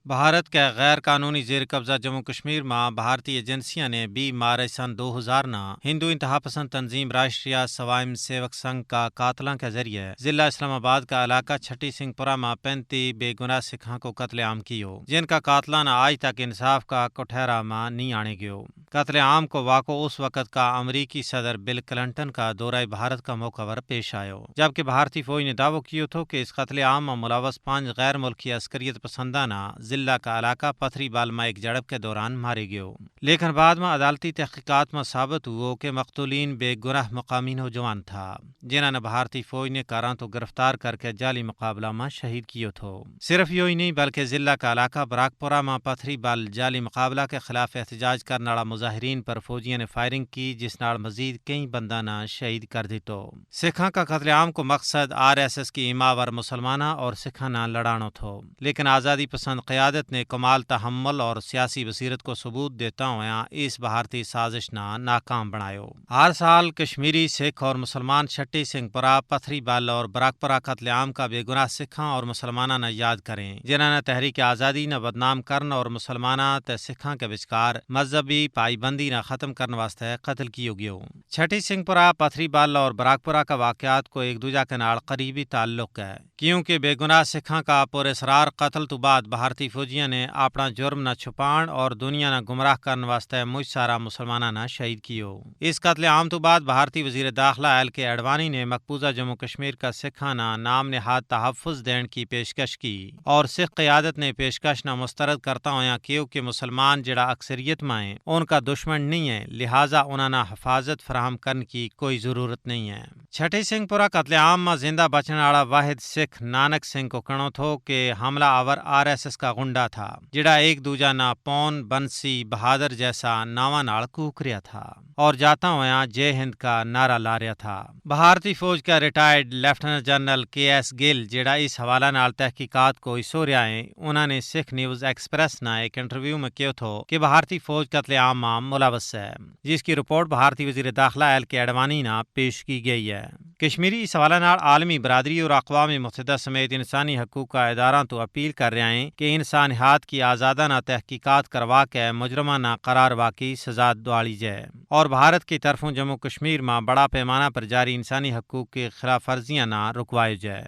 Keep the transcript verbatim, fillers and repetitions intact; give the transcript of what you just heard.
بھارت کے غیر قانونی زیر قبضہ جموں کشمیر ما بھارتی ایجنسیاں نے بیس مارچ سن دو ہزار نا ہندو انتہا پسند تنظیم راشٹریہ سوائم سیوک سنگھ کا قاتلاں کے ذریعے ضلع اسلام آباد کا علاقہ چھٹی سنگھ پورا ما پینتی بے گناہ سکھاں کو قتل عام کیو، جن کا قاتلاں نا آج تک انصاف کا کٹھیرا ما نہیں آنے گیو۔ قتل عام کو واقعو اس وقت کا امریکی صدر بل کلنٹن کا دورہ بھارت کا موقع پر پیش آیو، جبکہ بھارتی فوج نے دعوی کیو تھو کہ اس قتل عام ما ملوث پانچ غیر ملکی عسکریت پسنداں نا ضلع کا علاقہ پتھری بال ما ایک جھڑپ کے دوران مارے گیو۔ لیکن بعد ما عدالتی تحقیقات ما ثابت ہوو کہ مقتولین بے گناہ مقامی نوجوان تھا، جنہاں نا بھارتی فوج نے کاراں تو گرفتار کر کے جعلی مقابلہ ما شہید کیو تھو۔ صرف یوہی نہیں بلکہ ضلع کا علاقہ براکپورا ما پتھری بال جعلی مقابلہ کے خلاف احتجاج کرناڑا مظاہرین پر فوجیاں نے فائرنگ کی، جس ناڑ مزید کئی بنداں نا شہید کر دیتو۔ سکھاں کا قتل عام کو مقصد آر ایس ایس کی اماور مسلماناں اور سکھاں نا لڑانو تھو، لیکن آزادی پسند قیادت نے کمال تحمل اور سیاسی بصیرت کو ثبوت دیتا ہویا اس بھارتی سازش نا ناکام بنایو۔ ہر سال کشمیری سکھ اور مسلمان چھٹی سنگھ پورا پتھری بل اور براکپورا قتل عام کا بے گناہ سکھاں اور مسلماناں نا یاد کریں، جنہاں نا تحریک آزادی نا بدنام کرن اور مسلماناں تے سکھاں کے بچکار مذہبی پائی بندی نا ختم کرن واسطے قتل کیو گیو۔ چھٹی سنگھ پورا پتھری بل اور براکپورا کا واقعات کو ایک دوجہ کے ناڑ قریبی تعلق ہے، کیونکہ بے گناہ سکھاں کا پر اسرار قتل تو بعد بھارتی فوجیاں نے اپنا جرم نا چھپان اور دنیا نا گمراہ کرن واسطے مچ سارا مسلماناں نا شہید کیو۔ اس قتل عام تو بعد بھارتی وزیر داخلہ ایل کے اڈوانی نے مقبوضہ جموں کشمیر کا سکھاں نا نام نہاد تحفظ دین کی پیشکش کی، اور سکھ قیادت نے پیشکش نا مسترد کرتا ہویا کیو کہ مسلمان جڑا اکثریت ما ہیں ان کا دشمن نہیں ہے، لہذا انہاں نا حفاظت فراہم کرن کی کوئی ضرورت نہیں ہے۔ چھٹی سنگھ پورا قتل عام ما زندہ بچن آڑا واحد سکھ نانک سنگھ کو کہنو تھو کہ حملہ آور آر ایس ایس کا غنڈا تھا، جڑا ایک دوجہ نا پون بنسی بہادر جیسا ناواں ناڑ کوکریا تھا اور جاتا ہویا جے ہند کا نعرہ لاریا تھا۔ بھارتی فوج کا ریٹائرڈ لیفٹننٹ جنرل کے ایس گل جڑا اس حوالہ نال تحقیقات کو حصو رہیا ہیں، انہاں نے سکھ نیوز ایکسپریس نا ایک انٹرویو میں کہیو تھو کہ بھارتی فوج قتل عام ما ملوث ہے، جس کی رپورٹ بھارتی وزیر داخلہ ایل کے اڈوانی نا پیش کی گئی ہے۔ کشمیری اس حوالہ نال عالمی برادری اور اقوام متحدہ سمیت انسانی حقوق کا اداراں تو اپیل کر رہیا ہیں کہ انسانیات کی آزادانہ تحقیقات کروا کے مجرمانہ قرار واقعی سزا دوالی جائے اور بھارت کی طرفوں جموں کشمیر ما بڑا پیمانہ پر جاری انسانی حقوق کی خلاف ورزیاں نا رکوائے جائے۔